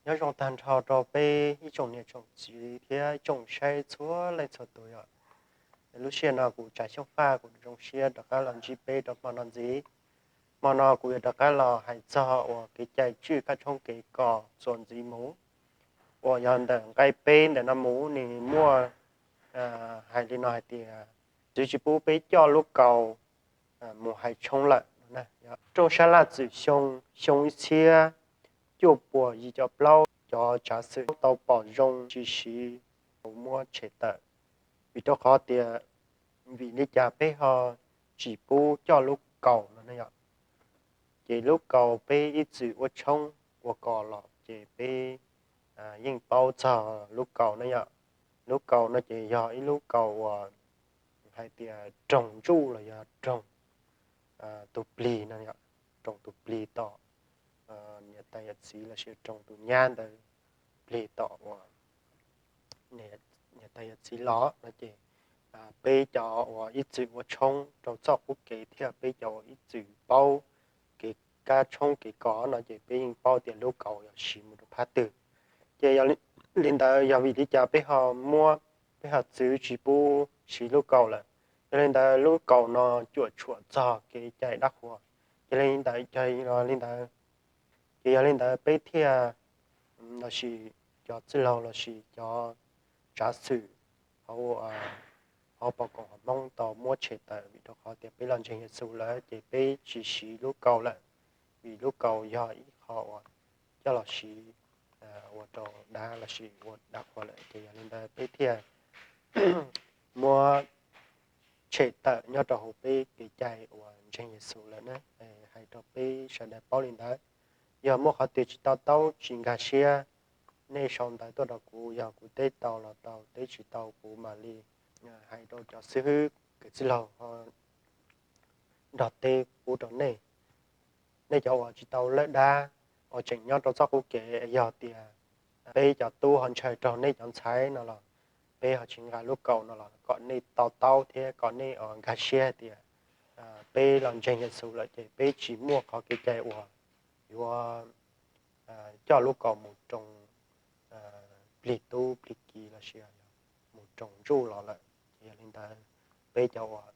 Nyob zoo tag nrho rau peb ib tsoom niam tsoom txiv thiab ib tsoom saib txhua leej txhua tus yom. Lub sij hawm no kuv Tsav Xyooj Faj kuv zoo siab rov qab los ntsib peb rau hmo no ntxiv. Hmo no kuv yuav rov qab los hais txog uas kev cai tswj kab tshoob kev kos txuas ntxiv mus, uas yog ntawm nqai peb ntawm no mus nws muaj hais li no hais tias, txwv tsis pub peb coj lub kaus mus hais tshoob lawm. Rooj sab laj txwm xyoo, xyoo ib txhiab cuaj puas yim caum plaub, cov tsav xwm tau pom zoo tsis siv, muab tshem tawm. Vim rau qhov tias, vim li cas peb ho tsis pub coj lub kaus no ne yom? Ces lub kaus peb ib txwm ua tshoob ua kos los ces peb yeej paub txog lub kaus na yom. Lub kaus no ces yog ib lub kaus uas hais tias roog ntsuj los yog roog tus plig no, roog tus plig tom niam tais yawm txiv lossis roog tus nyab ntawd plig tom uas niam tais yawm txiv los no ces peb cov uas ib txwm ua tshoob rau txoj qub kev thiab peb cov uas ib txwm paub kev kab tshoob kev kos no ces peb yeej paub tias lub kaus yog siv mus rau phab twg. Ces yog li ntawd yog vim li cas peb ho muab, peb ho txwv tsis pub siv lub kaus lawm? Yog li ntawd lub kaus no cuam tshuam txog kev cai dab qhuas. Ces li ntawd, li ntawd, ces yog li ntawd peb thiaj, lossis cov txwj laug lossis cov tsav xwm hauv pos koom hav Hmoob tau muab tshem tawm vim rau qhov tias peb los ntseeg Yexus lawm ces peb tsis siv lub kaus lawm, vim lub kaus yog ib qho uas coj los siv ua rau dab lossis ua dab qhuas lawm. Ces yog li ntawd peb thiaj muab tshem tawm nyob rau hauv peb kev cai uas ntseeg Yexus lawm na. Hais rau peb sawv daws paub li ntawd. Yog muaj qhov twg tsis to taub tsis nkag siab, nej sau ntawv tuaj rau kuv, yog kuv teb tau los tau, teb tsis tau kuv mam li hais rau cov xib hwb kwv tij laug nrog teb pub rau nej. Nej cov uas tsis tau lawb dab, uas tseem nyob rau txoj qub kev, yog tias peb cov tub ho ntshaw raug nej cov ntxhais no los peb ho tsis nqa lub kaus no los kom nej to taub thiab kom nej nkag siab hais tias peb los ntseeg Yexus lawm ces peb tsis muaj qhov kev cai uas yuav coj lub kaus mus roos plig tub plig ki lossis mus roos ntsuj los lawm. Ces yog li ntawd peb cov uas,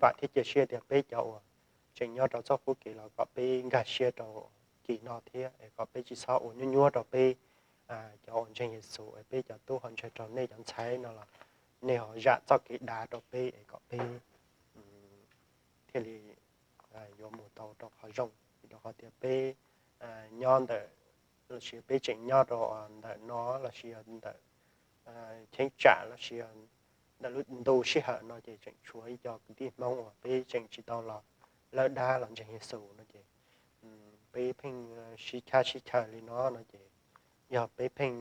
vam thiab cia siab tias peb cov uas tseem nyob rau txoj qub kev los kom peb nkag siab rau kis no thiab es kom peb tsis txhob ua nyuaj nyuaj rau peb cov uas ntseeg Yexus, peb cov tub ho ntshaw raug nej cov ntxhais no los nej ho zam txoj kev dav rau peb es kom peb thiaj li yuav mus tau rau qhov zoo. Vim rau qhov tias peb nyob ntawm, lossis peb tseem nyob rau ntawm no lossis yog ntawm cheeb tsam lossis ntawm lub ntu sij hawm no ces tseem tshuav ib co kwv tij Hmoob uas peb tseem tsis tau los lawb dab los ntseeg Yexus no ces peb pheej sib chab sib chaw li no no ces yog peb pheej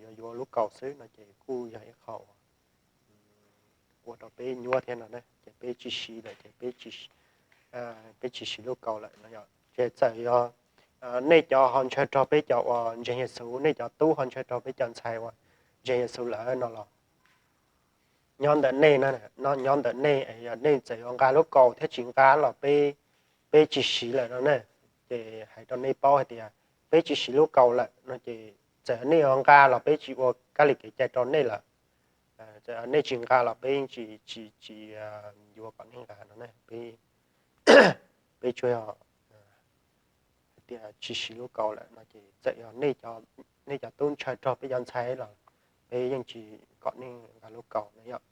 yuav yuav lub kaus xwb no ces kuj yog ib qho uas ua rau peb nyuaj thiab no na. Ces peb tsis siv lawm ces peb tsis siv lub kaus lawm no. Ces txawm yog nej cov ho ntshaw raug peb cov uas ntseeg Yexus, nej cov tub ho ntshaw raug peb cov ntxhais uas ntseeg Yexus lawm no los nyob ntawm nej, nyob ntawm nej, yog nej txawm yuav nqa lub kaus thiab tsis nqa los peb, peb tsis siv lawm no na. Ces hais rau nej paub hais tias peb tsis siv lub kaus lawm no ces txawm nej yuav nqa los peb tsis ua kab li kev cai rau nej lawm. Nej tsis nqa los peb yeej tsis, tsis, tsis yuav kom nej nqa no na. Peb tsuas yog hais tias tsis siv lub kaus lawm no ces txawm yog nej cov tub ntshaw raug peb cov ntxhais los peb yeej tsis kom nej nqa lub kaus no yom.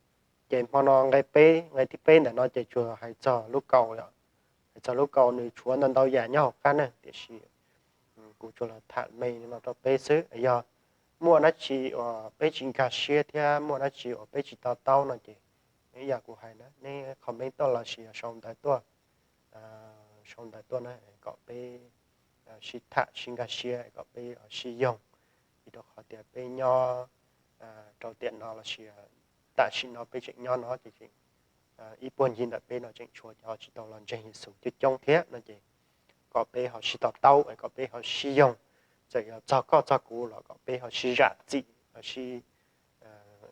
Ces hmo no nqe peb, nqe thib peb ntawm no ces tsuas hais txog lub kaus yom. Hais txog lub kaus nws tshuav ntau ntau yam nyob hauv qab na, tiam sis kuv tsuas los tham me no rau peb xwb. Yog muaj dab tsi uas peb tsis nkag siab thiab muaj dab tsi uas peb tsis to taub no ces ib yam kuv hais na, nej comment tuaj lossis sau ntawv tuaj, sau ntawv tuaj na kom peb sib tham sib nkag siab kom peb sib yoog. Vim rau qhov tias peb nyob rau tiam no lossis tam sim no peb tseem nyob no ces ib puag ncig ntawm peb no tseem tshuav cov tsis tau los ntseeg Yexus coob coob thiab no ces kom peb ho sib to taub, kom peb ho sib yoog. Txawm yog txog koj txog kuv los kom peb ho sib zam txim, ho sib,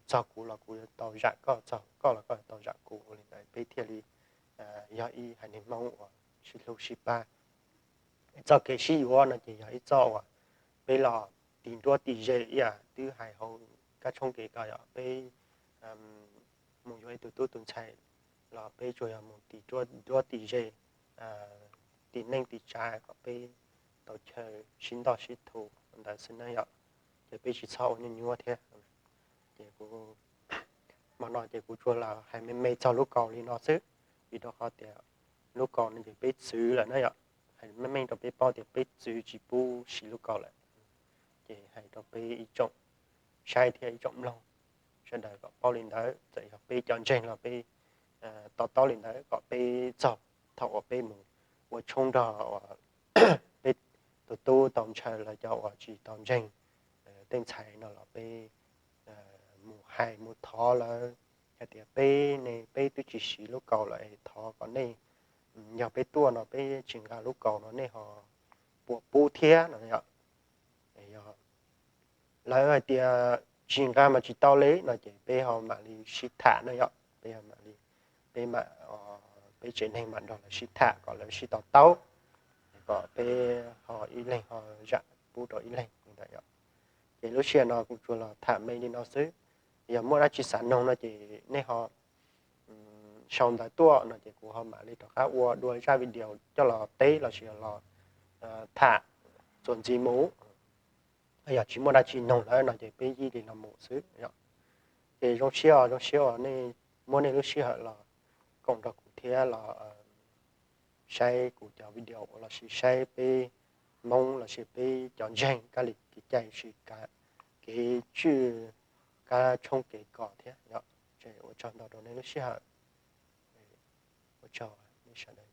txog kuv los kuv yuav tau zam koj, txog koj los koj yuav tau zam kuv. Ua li ntawd peb thiaj li yog ib haiv neeg Hmoob uas sib hlub sib pab. Txoj kev sib yuav no ces yog ib txoj uas peb los tis nruab tis ze ib yam twb hais hauv kab tshoob kev ko yom, peb mus yuav ib tug tub tus ntxhais los peb tsuas yog mus tis nruab tis ze, tis neej tis tsav kom peb tau chaw sib ntoj sib thu ntawd xwb na yom. Ces peb tsis txhob ua nyuaj nyuaj thiab. Ces kuv hmo no ces kuv tsuas los hais me me txog lub kaus li no xwb, vim rau qhov tias lub kaus no ces peb txwv lawm na yom. Hais meej meej rau peb paub tias peb txwv tsis pub siv lub kaus lawm. Ces hais rau peb ib tsoom saib thiab ib tsoom mloog sawv daws kom paub li ntawd, txawm yog peb cov ntseeg los peb to taub li ntawd kom peb txog thaum uas peb mus ua tshoob nrog uas peb tus tub tau ntshaw los cov uas tsis tau ntseeg tej ntxhais no los peb mus hais mus thov lawv hais tias peb ne peb twb tsis siv lub kaus lawm es thov kom nej, yog peb tuaj no peb tsis nqa lub kaus no nej ho puas pub thiab no yom. Yog lawv hais tias tsis nqa mas tsis tau li no ces peb ho mam li sib tham na yom, peb mam li, peb mam, peb tsev neeg mam nrog lawv sib tham kom lawv sib to taub, kom peb ho ib leeg ho zam pub rau ib leeg li ntawd yom. Ces lub sij hawm no kuv tsuas los tham me li no xwb. Yog muaj dab tsi xav noog no ces nej ho sau ntawv tuaj no ces kuv ho mam li rov qab ua dua zaj video coj los teb lossis los tham txuas ntxiv mus. Yog tsis muaj dab tsi noog lawm no ces peb yij li no mus xwb yom. Ces zoo siab os, zoo siab uas nej muab nej lub sij hawm los koom nrog kuv thiab los saib kuv cov video lossis saib peb Hmoob lossis peb cov ntseeg kab li kev cai lossis kev tswj kab tshoob kev kos thiab yom. Ces ua tsaug ntau rau nej lub sij hawm. Ua tsaug nej sawv daws.